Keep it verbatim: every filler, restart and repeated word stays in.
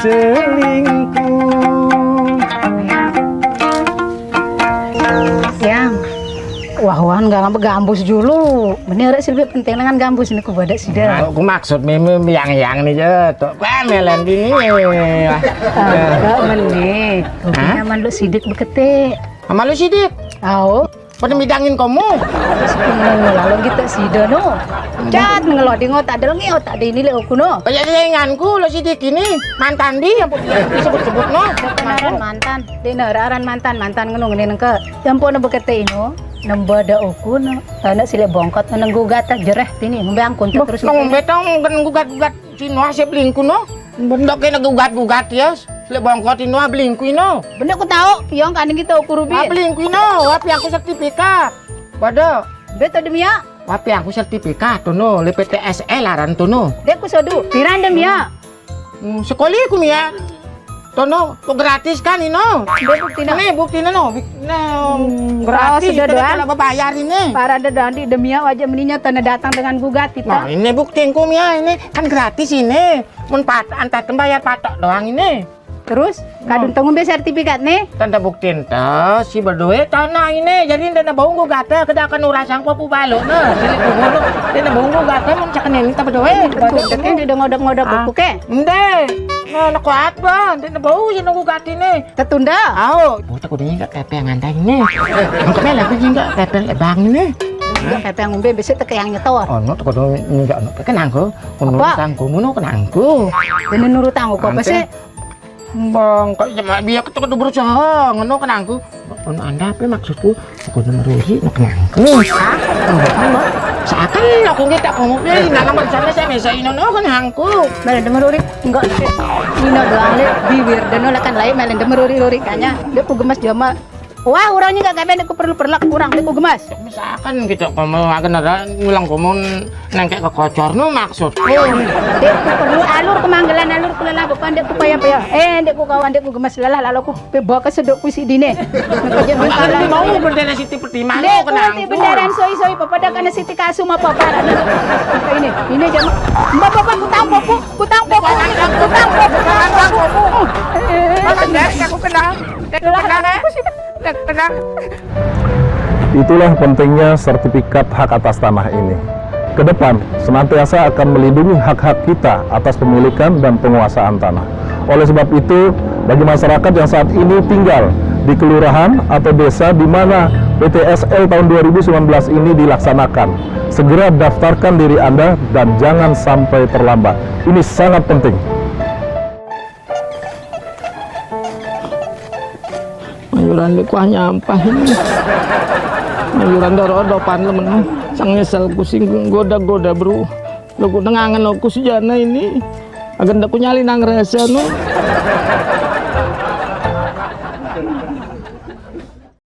selingkuh. Yang, wah, wan, gak ngambek gambus dulu. Meni arek sih lebih penting dengan gambus ini ku badak sida. Nah, aku maksud meme yang yang nih je. Tok, wah, melen bini. Enggak, meni. Hah? Nyaman lu sidik bekete. Sama lu sidik? Au. Pada midangin kamu. Lalu kita sida no. Cat ngelodi ngotak ada lengi otak ada ini lek aku no. Kayak sainganku lo sidik ini. Mantan di yang disebut-sebut no. Aran mantan. Dina aran mantan, mantan ngono ngene nengke. Yang pun bekete ino. Nembo ada aku no. Anak silek bongkot nenggugat jereh tini ngombe angkun terus. Nong betong nenggugat-gugat sino asep lingku no. Bendok kena gugat-gugat ya. Silek bongkot ino belingku ino. Bendok ku tahu, piong kaning kita aku rubi. Ah, belingku ino, wapi aku sertifikat. Pada. Beto demi ya. Wapi aku sertifikat tuno, le P T S L aran tuno. Dek ku sodu, piran demi ya. Hmm, sekoli ku mia. Tono, kok gratis kan ino? Dia bukti no. Ini bukti no, no. Bik- no. Hmm, gratis, sudah kita doang. Kalau bayar ini. Para ada dandi demi ya wajah meninya tanah datang dengan gugat kita. Nah, ini bukti ku mia ini kan gratis ini. Mun pat antar bayar patok doang ini. Terus, kadun tengumbe sertifikat nih? Tanda bukti ente, si bedoe tanah ini. Jadi ente bau gugate, keda akan urasang papu balok nah. Sini kubur, ente bau gugate, mun cakene ini tak bedoe. Betul, dia ngodok-ngodok buku ke? Ende. Nah, nak kuat bah, ente bau sini gugat ini. Tertunda? Au. Buta kudu nggak kepe yang anda ini. Angkatnya lagi nggak kepe lebang ini. Nggak kepe yang ngumbe, bisa teke yang nyetor. Oh, no, tak kudu nggak, no, kenangku. Apa? Kenangku, ngono kenangku. Ini nurut tangguh, apa sih? Bang, kok cuma biar kita kudu berusaha, ngono kenangku. Ono anda apa maksudku? Aku udah meruri, no kenangku. Hah? Seakan aku kita kamu pilih, nah, nomor sana saya bisa ini, no kenangku. Bala demen ruri, enggak. Ino doang le, biwir deno lekan lain melen demen ruri-ruri kanya. Dia ku gemes jama. Wah, orangnya enggak kayak ku perlu perlak kurang, dia ku gemes. Misalkan gitu, kamu akan ada ngulang komun nengke ke kocor, no maksudku. Dia ku perlu alur kemanggelan, alur ku lelah, bukan dia ku paya-paya. Eh, dia ku kawan, dia ku gemes lelah, lalu ku pe bawa ke sedok ku si dine. Kerja bentar. Mau bendera Siti Pertiwi, no kenangku. Bendaran soi-soi, papada kana Siti Kasum apa apa. Ini, ini jama. Mbak, bapak, kutang popo, kutang popo, kutang popo, kutang popo. Malah nggak, aku kenal. Kenal, eh? Kenal. Itulah pentingnya sertifikat hak atas tanah ini. Ke depan, senantiasa akan melindungi hak-hak kita atas pemilikan dan penguasaan tanah. Oleh sebab itu, bagi masyarakat yang saat ini tinggal di kelurahan atau desa di mana P T S L tahun dua ribu sembilan belas ini dilaksanakan, segera daftarkan diri Anda dan jangan sampai terlambat. Ini sangat penting. Mayuran di kuah nyampah ini. Mayuran doro dopan lemen. Sang nyesel ku sing goda-goda, bro. Lo ku nengangen aku sejana ini. Agen dak ku nyali nang rasa no.